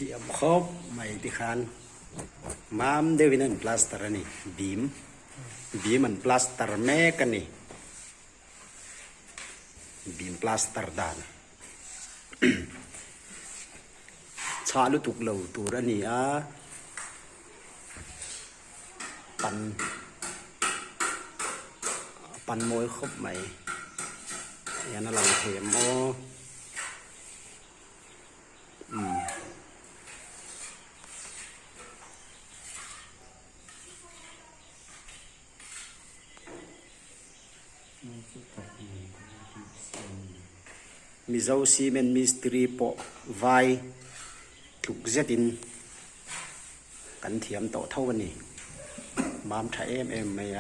Thiam khawp mai tikhan mam deuhin an plaster a ni bim bim an plaster mek a ni bim plaster dan chhah lutuk lo tur a ni a pan pan mawi khawp mai hian a lang thei em aw. Mizo cement mistiri pawh vai tluk zetin kan thiam tawh tho a ni. Mam tha em em mai a.